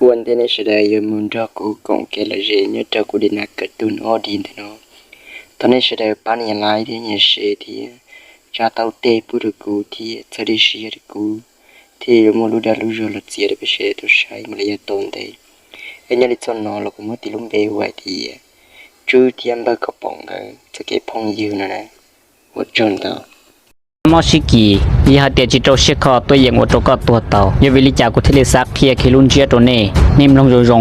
Ua ntej nej sawv daws yuav mus nrog kuv koom kev lom zem nyob rau kuv daim nas kawm tug no di ntawm no. Thov nej sawv daws pab nias like thiab nias share thiab tsa tau tej pub rau kuv thiab txhawb dej siab rau kuv thiaj yuav muaj lub dag lub zog los txiav rau peb sawv daws tau saib mus li yav tom ntej. Es nyob li txoj no los kuv muab tis lub npe hu hais tias Tswb thiab Npawg Kaum Pom nkawd txoj kev phooj ywg no na. Ua tsaug ntau. Mob sib kis, yog hais tias tsis rau siab kho tuaj yeem ua rau koj tuag tau. Yog vim li cas kuv thiaj li xav qhia kiag lub ntsiab rau nej, nej mloog zoo zoo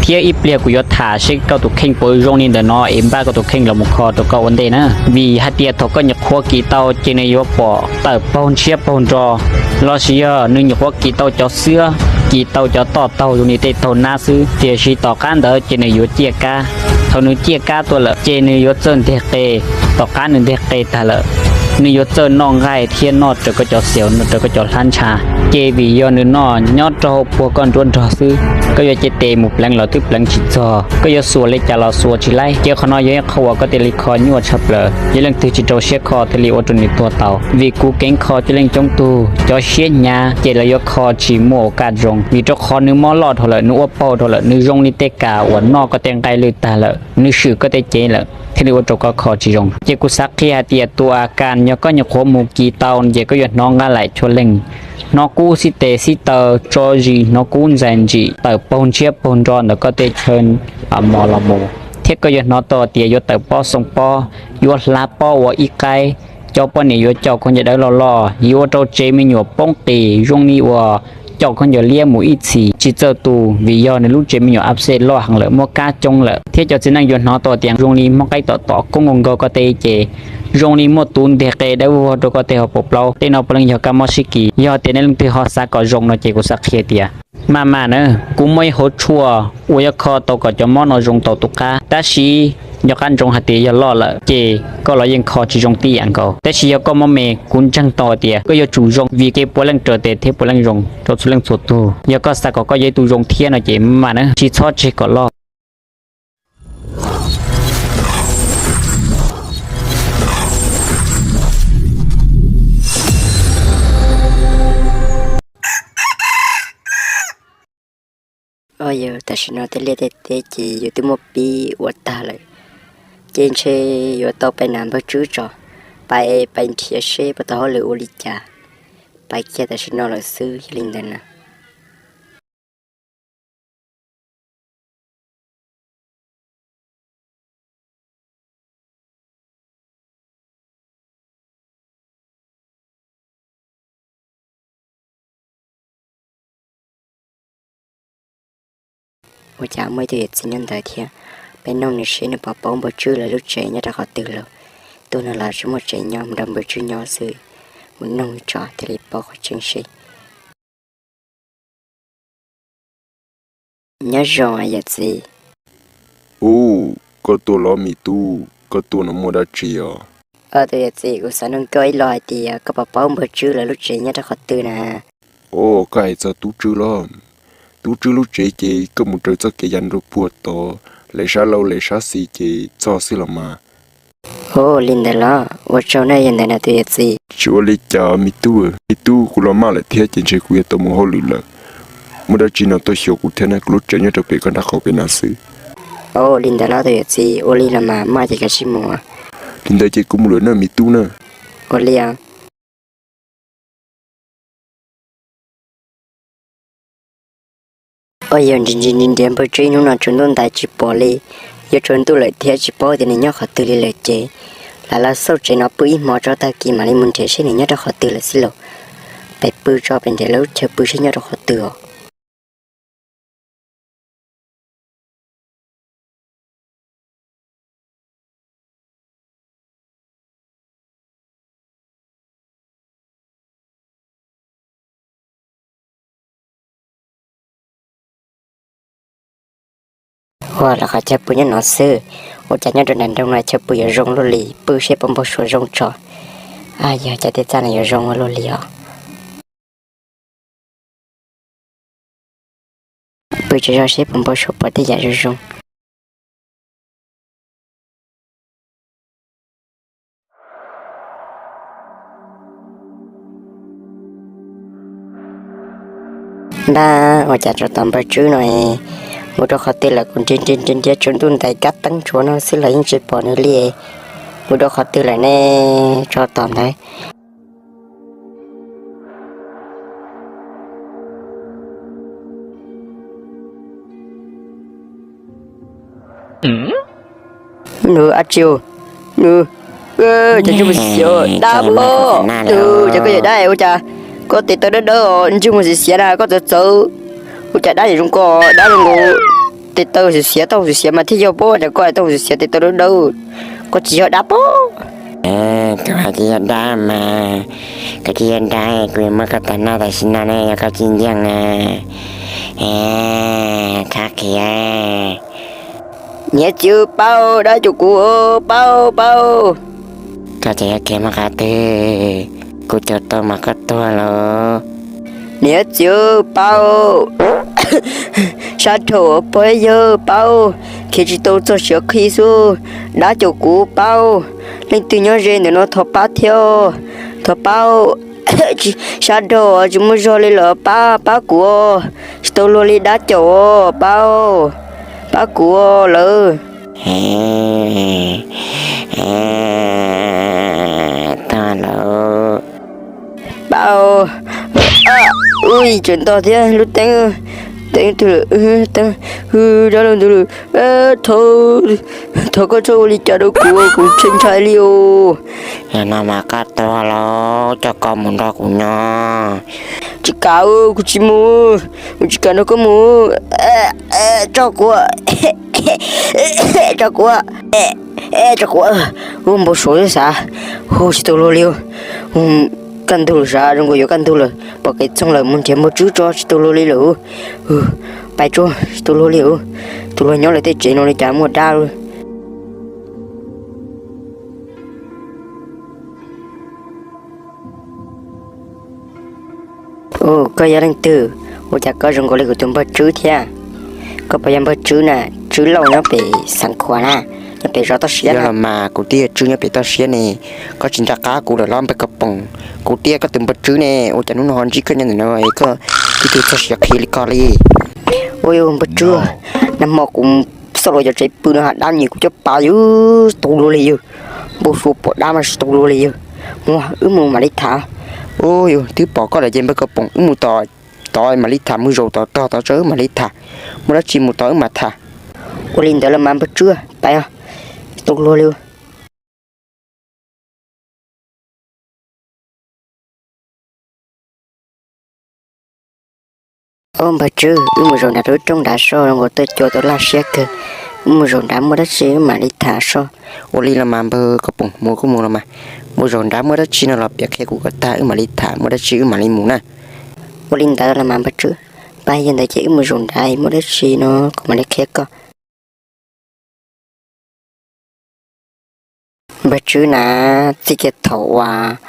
thiab ib pliag kuv yuav tham seb koj tus kheej puas zoo li ntawm no es npaj koj tus kheej los mus kho rau koj ua ntej na. Vim hais tias thaum koj nyuam qhuav kis tau ces nws yuav pom tawm paug ntshiab paug nro, los sis yog nws nyuam qhuav kis tau cov xwab, kis tau cov toj taug zoo li tej taug nab xwb, tiam sis tom qab ntawd ces nws yuav ciaj kab. Thaum nws ciaj kab tuaj lawm ces nws yuav txawj nteg qe. Tom qab nws nteg qe tag lawm, nws yuav txawj noj nqaij thiab noj raws koj cov xiaus, noj raws koj cov hlab ntsha. Ces vim yog nws noj nyob rau hauv puag koj nruab nrog xwb, koj yuav cev tes mus pleev los twb pleev tsis txog, koj yuav xuas li cas los xuas tsis laib. Ces qhov no yog ib qho uas koj thiaj li kho nyuaj tshaj plaws. Yog leej twg tsis rau siab kho thiaj li ua rau nws tuag tau. Vim kuv keev kho coob leej coob tug cov siab hnyav ces lawv yuav kho tsis muaj ua kaj zoo, vim rau qhov nws mob loj dhau lawm, nws ua paug dhau lawm, nws zoo li tej kas uas noj koj tej nqaij lwj tag lawm, nws swm koj tej cev lawm thiaj li ua rau koj kho tsis zoo. Ces kuv xav qhia hais tias tus a kas yog koj nyuam qhuav mus kis tau ces koj yuav hnov nqaij laim chua leej, hnov kub xib tes xib taw tso zis, hnov kub ntxais ntsim tawm paug ntshiab paug nro ntawm koj tej chaw mos los mus, thiab koj yuav hnov tau tias yuav tawm pob xoo pob, yuav hlav pob ua ib qaib, cov poj niam yuav caum khaub ncaws dawb loj loj, yuav ua rau tsev me nyuam poob qis zoo li uas caum khaub ncaws liab mus ib txhis tsis txawj tu, vim yog nws lub tsev me nyuam ab xej loj heev lawm, muaj kab coob lawm, thiab cov txiv neej yuav hnov tau tias zoo li muaj qaib tom tom koob nkaus nkaus koj tej ces zoo li muaj tus nteg qe dawb vog rau koj tej hauv paus plaub. Tej no puav leej yog kab mob sib kis. Yog tias nej leej twg ho xav kom zoo no ces kuv xav qhia tias maj mam na, kuv muaj ib hauv tshuaj uas yuav kho tau kom cov mob no zoo tau tus qab, tab sis nco qab ntsoov hais tias yog loj lawm ces koj los yeej kho tsis zoo tib yam nkaus. Tab sis yog koj mob me, kuv ntseeg tau tias koj yuav tsum zoo, vim kev puav leej raws tes thiab puav leej zoo rau txhua leej txhua tug. Yog koj xav kom koj yog ib tug zoo thiab no ces maj mam na, tsis txhob tseg kom loj. Oj yog tam sim no tej liaj tej teb ces yus twb muab pib ua tag lawm, ces ntshe yuav tau pais nram npawg Tswb tso, pais, pais nrhiav seb puas tau hauj lwm ua li cas, pais kiag tam sim no lawm xwb yog li ntawd na. Ua cas muaj ib tug yawm txiv nyob ntawd thiab? Peb noog nws seb nws puas paub npawg Tswb lawv lub tsev nyob rau qhov twg lawm. Tuaj no los tsis muaj tsev nyob, mus nrog npawg Tswb nyob xwb. Mus noog tso thiaj li paub qhov tseeb seb. Nyob zoo yawm txiv. Ub, koj tuaj los me tub, koj tuaj no muaj dab tsi os? Tus yawm txiv, kuv xav noog koj ib lo hais tias koj puas paub npawg Tswb lawv lub tsev nyob rau qhov twg na? Ov, koj hais txog tub Tswb los? Tub Tswb lub tsev ces koj mus raws txoj kev ya nraug puag tod, lawv sab laug lawv sab xis ces txog xwb los mas. Ov, li ntawd los ua tsaug na, yog ntawd na tus yawm txiv. Tsis ua li cas me tub, me tub, kuv los maj lawm thiab ces ntshe kuv yuav tau mus hauj lwm lawm. Muaj dab tsi no tuaj xyuas kuv thiab na, kuv lub tsev nyob rau pem koj nraub qaum pem no xwb. Ov, li ntawd los tus yawm txiv, ua li los mas maj ces kav tsij mus. Li ntawd ces kuv mus lawm na me tub na. Ua li os. Oj, yog nrhiav nrhiav nrhiav npawg Tswb hnub no tsaus ntuj ntais tsis pom li, yuav tsaus ntuj lawm thiab tsis paub tias nws nyob qhov twg li lawm ces lam los xauj tsev no pw ib hmo tso, tag kis mam li mus nrhiav seb nws nyob rau qhov twg lawm xwb lauj. Peb pw tso, peb nrhiav lub chaw pw seb nyob rau qhov twg os. Ua los qhov chaw pw nyob no xwb, ua cas nyob rau nram nroog no chaw pw yuav zoo luaj li, pw seb puas npau suav zoo tso. Yog cas tej txaj no yuav zoo ua luaj li os. Pw tsaug zog seb puas npau suav pom tej yam zoo zoo. Npab, ua cas tsov tom npawg Tswb no mus rau qhov twg lawm? Kuv nrhiav nrhiav nrhiav nrhiav tsaus ntuj ntais kab teeb tshuav no xwb los yeej tsis pom nws li. Mus rau qhov twg lawm ne, tsov tom ntawd? Nws ab tsi, nws, cas ntsej muag xiav xiav dab pob, cas koj yawm dab ua cas koj tes taw dawb dawb os, ntsej muag xiav xiav na, koj txawv txawv, ua cas dab yam zoo koj, dab zoo nkaus, tes taw xiav xiav taub hau xiav xiav mas thiaj yog pob, cas koj taub hau xiav xiav tes taw dawb dawb, koj tsis yog dab pob. Kuv hais tsis yog dab mas, kuv tsis yog dab, kuv yuav muab koj tom noj tam sim no ne, yog koj tsis ntseeg na, khab khiav. Niam txiv paub, dab caum kuv paub paub. Koj tseem yuav khiav mus qhov twg? Kuv caum tau mas koj tuag lauj. Niam txiv paub, sab dhau pog yawg paub, khiav tsis tau txog siav qhi xwb, dab caum kuv paub. Leej twg nyob ze ntawm no thov pab thiab, thov pab. Sab dhau tsis muaj zog li lawm, pab pab kuv, tsis tau luag li dab caum, pab, pab kuv lawm. Tag lawm. Pab, ui, tseem ntog thiab lub teeb, teeb twg lawm, teeb, dab laug ntawd lawm. Thov koj txhob ua li cas rau kuv, kuv ntshai ntshai li os. Yog no mas koj tuag lauj, coj koj mus nrog kuv nyob. Tsis kam, kuv tsis mus, kuv tsis kam nrog koj mus. Tso kuv, tso kuv, tso kuv. Hu npau suav xav, hu tsis tau luag li. Kaj ntug lawm sav, zoo nkaus yuav kaj ntug lawm, pom kev txoog lawm, mus nrhiav npawg Tswb tso, tsis tau luag li lawm. Pais tso, tsis tau luag li. Tus luag nyob lawv tej tsev no li cas muaj dab. Koj yog leej twg? Ua cas koj zoo nkaus li kuv tus npawg Tswb thiab? Koj puas yog npawg Tswb na? Tswb Lauj nyob pem Xeev Khuam na, nyob pem zos toj siab los mas. Kuv twb yog Tswb nyob pem toj siab ne, koj tsis nco qab kuv lawm los npawg Koj Poom? Kuv twb yog koj tus npawg Tswb ne, ua cas hnub no ho ntsib koj nyob ntawm no es koj tib tug txog siav qhi li koj li? Ua yog npawg Tswb, nag hmo kuv xauj los cov tsev pw no ha dab nyim kuv coj pa yus tsis tau luag li yus, npau suav pom dab mas tsis tau luag li yus, mus wb mus mam li tham. Ua yus twb pom koj lawm ces npawg Koj Poom wb mus tod, tod mam li tham, mus zaum tod tog tod tso wb mam li tham, muaj dab tsi mus tod wb mam tham. Ua li ntawd los mas npawg Tswb, pais os, tsis tau luag li. Au npawg Tswb, wb mus zaum nrad rau lub roob nrad so, zoo nkaus tau cua tau laj siab kawg, wb mus zaum nrad muaj dab tsi wb mam li tham so. Ua li los mas npawg Koj Poom, mus kuj mus los mas, mus zaum nrad muaj dab tsi no los piav qhia kuv kom tag wb mam li tham, muaj dab tsi wb mam li mus na. Ua li ntawd los mas npawg Tswb, pais yog ntawd ces wb mus zaum nrad muaj dab tsi no kuv mam li qhia koj. Npawg Tswb na, txij kiag thaum uas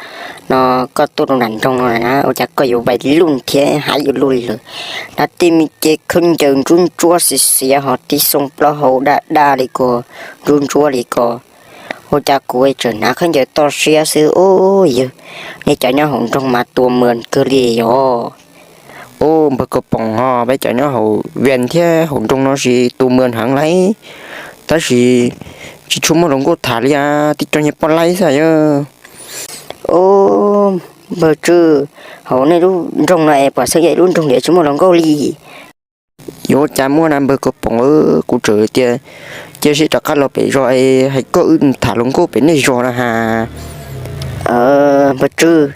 no koj tuaj rau nram nroog no na, ua cas koj yuav vais luj thiab hav yuav luj li lawm? Nrad tej me cev khaub ncaws ntsuab ntsuab xiav xiav ho tib xoo plaub hau daj daj li ko, ntsuab ntsuab li ko. Ua cas kuv tseem hnav khaub ncaws toj siab xwb os yawg? Nej cov nyob hauv nroog mas tua mwas kawg li yog. Ub, npawg Koj Poom, ho peb cov nyob hauv Vias thiab hauv nroog no sis tua mwas heev lauj, tab sis tsis tshua muaj hluas nkauj tham li, tib co nyiag poj laib xwb yog. Ub, npawg Tswb, hauv nej lub nroog no es pom xeeb yog ib lub nroog li tsis muaj hluas nkauj li. Yuav cas muaj na npawg Koj Poom, kuv tseem tias cia seb rov qab los pem zos es hais koj wb tham hluas nkauj pem nej zos na has. Npawg Tswb,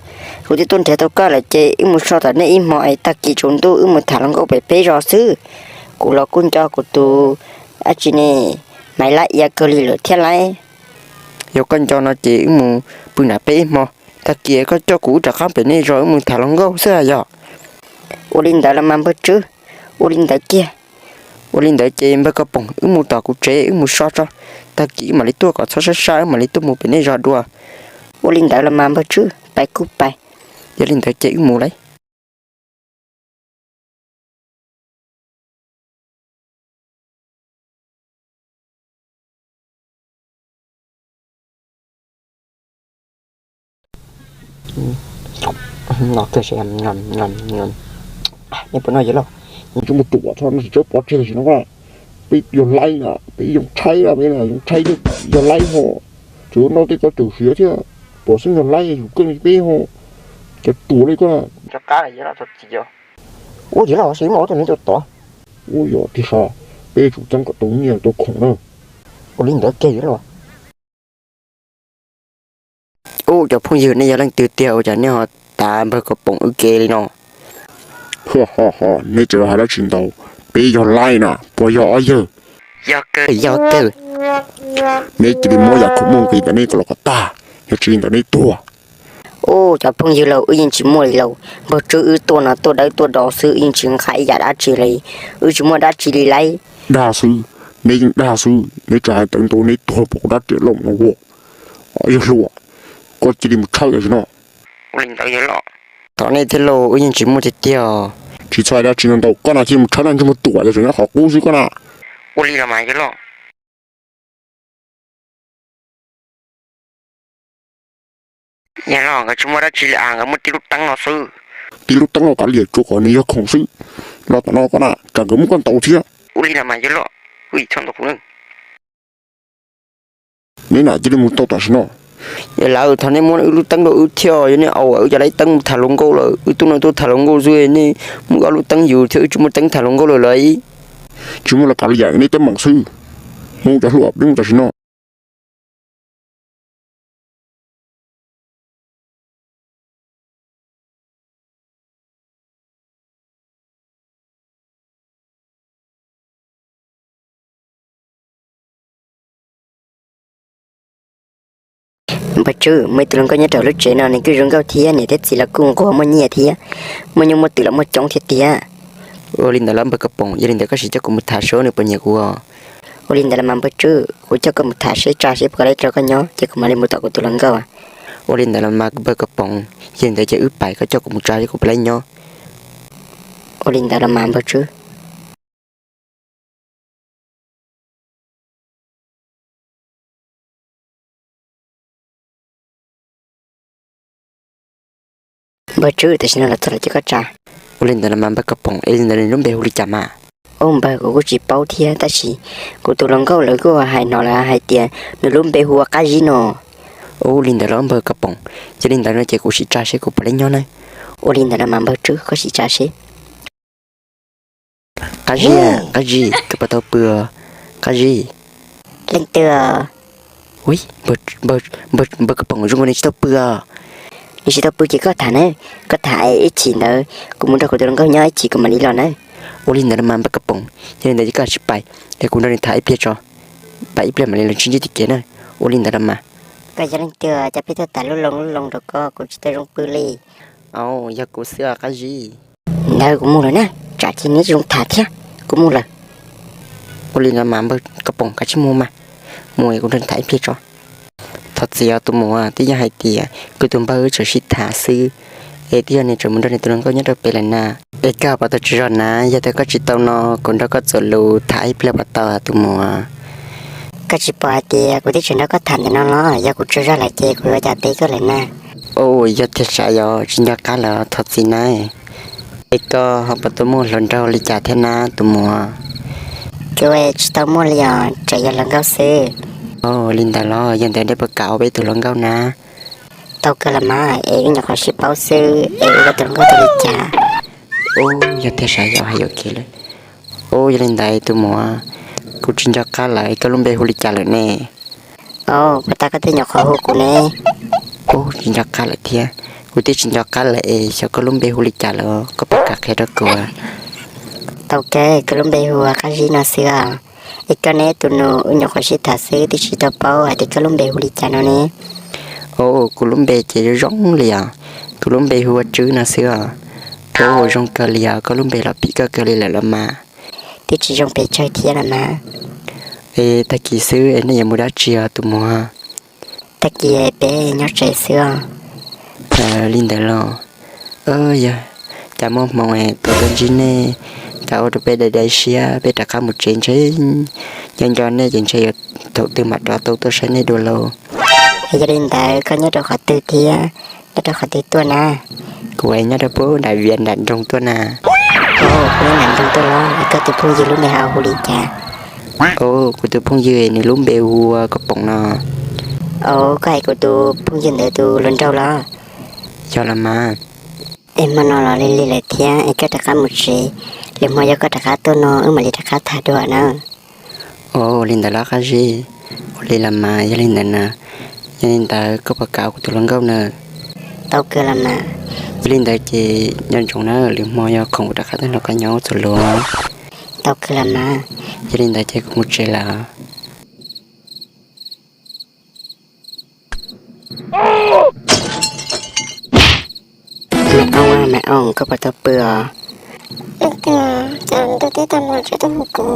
kuv twb tuaj nrhiav tau koj lawm ces wb mus so tom nej ib hmo es tag kis tsaus ntuj wb mus tham hluas nkauj pem peb zos xwb. Kuv los kuj nco kuv tus dab tsi ne, Maiv Lab Ia kawg li lawm thiab lauj. Yog koj nco no ces wb mus pw nram peb ib hmo, tag kis koj coj kuv wb rov qab pem nej zos wb mus tham hluas nkauj xwb yog. Ua li ntawd los mas npawg Tswb, ua li ntawd kiag. Ua li ntawd ces npawg Koj Poom, wb mus tom kuv tsev wb mus so tso, tag kis wb mam li tuaj kom txhob sab sab wb mam li tuaj mus pem nej zos dua. Ua li ntawd los mas npawg Tswb, pais kuj pais. Yog li ntawd ces wb mus lauj. Nej puas noj yawg lauj? Tsis mus ruam txhob no tsis txhob pov tseg tam sim no. Peb yog laib na, peb yog tshaib na, peb yog tshaib thiab yog laib ho. Tsuas nrog tej koj cawm siav thiab, pom xeeb yog laib yus keej li peb ho. Cov ruam li koj. Ua yawg lauj, xav muaj ua tus neeg tau tod. Ua yog tiag sas, peb yuav tsum ceeb kom tau nyiaj tau khoom na. Ua li ntawd kiag yawg lauj. Ub, cov phooj ywg, nej yog leej twg tiag ua cas nej ho tav npawg Kos Poom wb kev li no? Neb tseem hais dab tsi ntau? Peb yog laib na, puas yog ob yawg? Yog kawg, yog kawg. Neb cia li muab yam khoom muaj nqis ntawm nej kom los kom tag, yog tsis li ntawd neb tuag. Ub, cov phooj ywg lauj, wb yeej tsis muaj li lauj. Npawg Tswb wb tuaj no tuaj dawb tuaj do xwb, wb yeej tsis nqa ib yam dab tsi li, wb tsis muaj dab tsi li lauj. Dag xwb, neb yeej dag xwb, neb tseem hais ntau ntau, neb tuag pom kuv rab riam loj no ua. Yawg hluas, koj cia li mus tshawb tam sim no. Ua li ntawd yawg lauj. Thov nej thiab lauj, wb yeej tsis muaj tiag tiag. Tsis txhob hais dab tsi ntau ntau, koj na cia li mus tshawb na, ntsej muag ruam, yog tseem nyob qhov qub xwb koj na. Ua li los mas yawg lauj. Yawg lauj, nkawd tsis muaj dab tsi li as, nkawd muaj tib lub teeb no xwb. Tib lub teeb los kav liam, tsuas kom nws yog khoom xwb. Los tom no koj na, tsam nkawd muab koj ntaus thiab. Ua li los mas yawg lauj, wb txhob ntaus kuv na. Neb na cia li mus tau tam sim no. Yawg lauj, thov nej muab wb lub teeb rau wb thiab, yog nej au wb cov laib teeb mus tham hluas nkauj lawm, wb tuaj no tuaj tham hluas nkauj xwb, nej muab wb ob lub teeb yus thiab, wb tsis muaj teeb tham hluas nkauj lawm lauj. Tsis muaj los kav liam, neb teeb meem xwb. Mus cov hluas, peb mus tam sim no. Npawg Tswb, muaj ib tug hluas nkauj nyob rau lub tsev no, nws kuj zoo nkauj thiab, niam thiab txiv los kuj nquag, muaj nyiaj thiab, muaj nyuj muaj twm los muaj coob thiab tiag. Ua li ntawd los npawg Kos Poom, yog li ntawd koj sim coj kuv mus tham seb nws puas nyiam kuv. Ua li ntawd los mas npawg Tswb, kuv coj koj mus tham seb tsa seb puas kam li rau koj nyob, ces kuv mam li mus tom kuv tus hluas nkauj. Ua li ntawd los mas npawg Kos Poom, yog li ntawd ces wb pais, koj coj kuv mus tsa seb kuv puas kam li nyob. Ua li ntawd los mas npawg Tswb. Npawg Tswb, tam sim no los txog lawm ces koj tsa. Ua li ntawd los mas npawg Kos Poom, es li ntawd nws lub npe hu li cas mas? Ub npawg, kuv kuj tsis paub thiab, tab sis kuv tus hluas nkauj lawv kuj hais hnov lawv hais tias nws lub npe hu ua Qab Zib no. Ua li ntawd los npawg Kos Poom, yog li ntawd no ces kuv sim tsa seb kuv puas kam li nyob na. Ua li ntawd los mas npawg Tswb, koj sim tsa seb. Qab Zib, Qab Zib, koj puas tau pw? Qab Zib. Leej twg? Ui, npawg Kos Poom zoo nkaus nws tsis tau pw os. Nws tsis tau pw ces koj tham na, koj tham ib chim ntawd kuv mus nrog kuv tus hluas nkauj nyob ib chim kuv mam li los na. Ua li ntawd los mas npawg Kos Poom, yog li ntawd ces koj sim pais, es kuv nrog nws tham ib pliag tso, pais ib pliag mam li los sib ntsib tim kev na. Ua li ntawd los mas. Koj yog leej twg, cas pheej tuaj tham lub loo lub loo rau koj, kuv tsis tau zoo pw li. Au, yog kuv xwb os Qab Zib. Ntawd kuv mus lawm na, tsam ces neb tsis zoo tham thiab, kuv mus lawm. Ua li los mas npawg Kos Poom, kav tsij mus mas, mus es kuv nrog nws tham ib pliag tso. Thov txim os tus muam, twb yog hais tias kuv tus npawg wb tseem sib tham xwb, es twb yog nws tseem mus nrog nws tus hluas nkauj nyob rau pem lawm na. Es koj puas tau tsaug zog na, yog tias koj tsis tau no kuv nrog koj txuas lus tham ib pliag puas tau tus muam? Koj tsis pom hais tias kuv twb tseem nrog koj tham ntawm no los, yog kuv tsaug zog lawm ces kuv yuav cas teb koj lawm na. Ua yog tiag sav, yog tsis nco qab lawm thov txim na. Es koj ho puas tau muaj hluas nraug li cas thiab na tus muam? Kuv tsis tau muaj li os, tseem yog hluas nkauj xwb. Ua li ntawd los yog ntawd nej puas kam ua peb tus hluas nkauj na? Tau kawg los mas, es wb nyuam qhuav sib paub xwb es wb ua tus hluas nkauj tau li cas? Ua yog tiag sav, yog hais yuam kev lawm. Ua yog li ntawd tus muam, kuv tsis nco qab lawm, koj lub npe hu li cas lawm ne? Au, puas tas koj twb nyuam qhuav hu kuv ne? Ua tsis nco qab lawm thiab. Kuv twb tsis nco qab lawm es xyov koj lub npe hu li cas lawm, koj puas kam qhia rau kuv? Tau kawg, kuv lub npe hu ua Qab Zib no xwb os. Es koj ne tus nus, wb nyuam qhuav sib tham xwb twb tsis tau paub hais tias koj lub npe hu li cas no ne? Au, kuv lub npe ces zoo zoo li os, kuv lub npe hu ua Tswb no xwb os. Au, zoo kawg li os, koj lub npe los phim koj kawg li lawm los mas. Twb tsis zoo pes tsawg thiab los mas. Es tag kis xwb es nej yuav mus dab tsi os tus muam? Tag kis peb nyob tsev xwb os. Li ntawd los, yog cas muaj hmoo es tau tuaj ntsib nej, cas ua rau peb dai dai siab, peb rov qab mus tsev ntshe nco nco nej ces ntshe yuav thaum twg mam rov tau tuaj saib nej dua lauj. Yog li ntawd koj nyob rau qhov twg thiab, nyob rau qhov twg tuaj na? Kuv nyob rau pem nram Vias nram nroog tuaj na. Koj nram nroog tuaj los? Koj tus phooj ywg lub npe hu li cas? Kuv tus phooj ywg nws lub npe hu ua Koj Poom no. Os, koj hais kuv tus phooj ywg ntawd tus hluas nraug los? Yog los mas. Es hmo no los lig lig lawm thiab es koj rov qab mus tsev, lwm hmo yog koj rov qab tuaj no wb mam li rov qab tham dua na. Os, ua li ntawd los Qab Zib. Ua li los mas, yog li ntawd na, yog li ntawd koj puas kam kuv tus hluas nkauj na? Tau kawg los mas. Yog li ntawd ces nco ntsoov na, lwm hmo yog khoom kuv rov qab tuaj nrog koj nyob ua txuas luag. Tau kawg los mas. Yog li ntawd ces kuv mus tsev lawm. Nais Ooj, Nais Ooj, koj puas tau pw os? Leej twg? Cas ntuj teb tag hmo tseem tuaj hu kuv?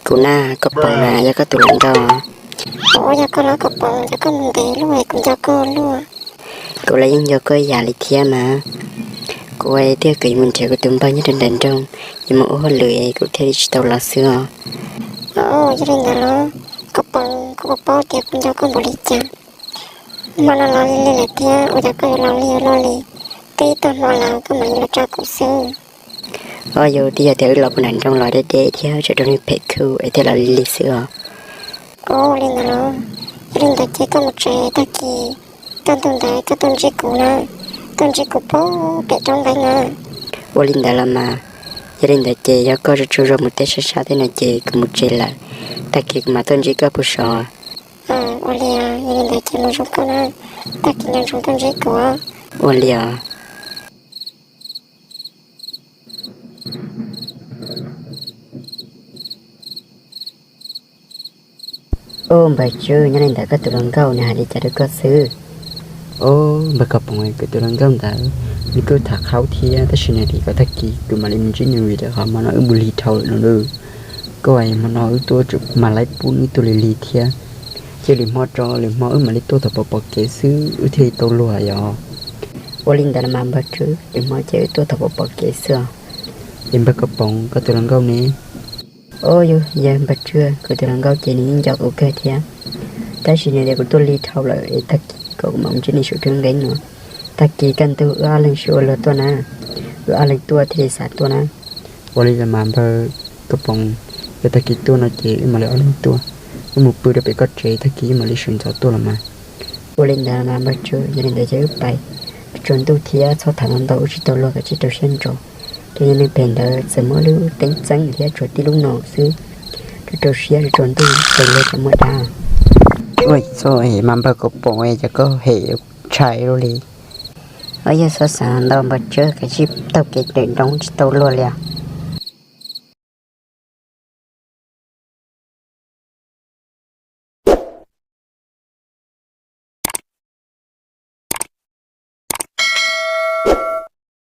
Kuv na, Koj Poom na, yog koj tus hluas nraug. Ua, yog koj los Koj Poom, cas koj mus ntev luaj es kuv nco koj luaj. Kuv los yeej nco koj ib yam li thiab mas. Kuv ua twb yog kuv yuav mus nrhiav kuv tus npawg nyob rau nram nroog, yuav mus ua hauj lwm es kuv thiaj li tsis tau los xwb os. Os, yog li ntawd los, Koj Poom, koj puas paub tias kuv nco koj npaum li cas? Hmo no los lig lig lawm thiab, ua cas koj yuav los lig ua luaj li? Twb ib tag hmo lawm koj mam li los tso kuv xwb. Os, yog twb yog tias wb los puag nram nroog los deb deb thiab tsam rau neeg phem khuj es thiaj los lig lig xwb os. Os, ua li ntawd los, yog li ntawd ces koj mus tsev, tag kis kaj ntug ntawd koj tuaj ntsib kuv na, tuaj ntsib kuv puag pem roob nqeeb na. Ua li ntawd los mas, yog li ntawd ces yog koj tsaug tsaug zog mus teb sab sab teb no ces kuv mus tsev lawm, tag kis kuv mam tuaj ntsib koj puag saud. Ua li, yog li ntawd ces mus zoo koj na, tag kis nco ntsoov tuaj ntsib kuv. Ua li os. Os, npawg Tswb, nyob li ntawd koj tus hluas nkauj nws hais li cas rau koj xwb? Os, npawg Koj Poom, kuv tus hluas nkauj ntawd nws kuj tham qhaub thiab, tab sis nws hais kom tag kis kuv mam li mus ntsib nws vim rau qhov hmo no wb mus lig dhau lawm no. Koj, hmo no wb tuaj tseem mag laib pub wb tuaj lig lig thiab. Cia lwm hmo tso, lwm hmo wb mam li tuaj thaum pom pom kev xwb wb thiaj li tau luag yom. Ua li ntawd los mas npawg Tswb, lwm hmo ces wb tuaj thaum pom pom kev xwb os. Es npawg Koj Poom, koj tus hluas nkauj ne? Os, yog npawg Tswb, kuv tus hluas nkauj ces nws yeej nco kuv kawg thiab, tab sis nws tias kuv tuaj lig dhau lawm es tag kis kom kuv mam mus ntsib nws saum roob nqeeb no. Tag kis kaj ntug wb ob leeg sib ua luag tuaj na, wb ob leeg tuaj thiaj li xav tuaj na. Ua li los mas npawg Koj Poom, yog tag kis tuaj no ces wb mam li ob leeg tuaj, wb mus pw rau pem koj tsev, tag kis wb mam li sawv ntxov tuaj los mas. Ua li ntawd mas npawg Tswb, yog li ntawd ces wb pais, tsaus ntuj thiab txhob tham ntau ntau wb tsis tau luag, kav tsij rau siab ntso. Ces yog neeg phem ntawd txawm muaj lub teeb txeeb thiab tsuas tib lub no xwb, rau rau siab, tsaus ntuj tsaus luag tsis muaj dab. Ua txuj mas npawg Koj Poom, cas koj hem ntshai luaj li. Os, yog txhob xav ntau npawg Tswb, kav tsij taug kev rawm nroos tsis tau luag li os.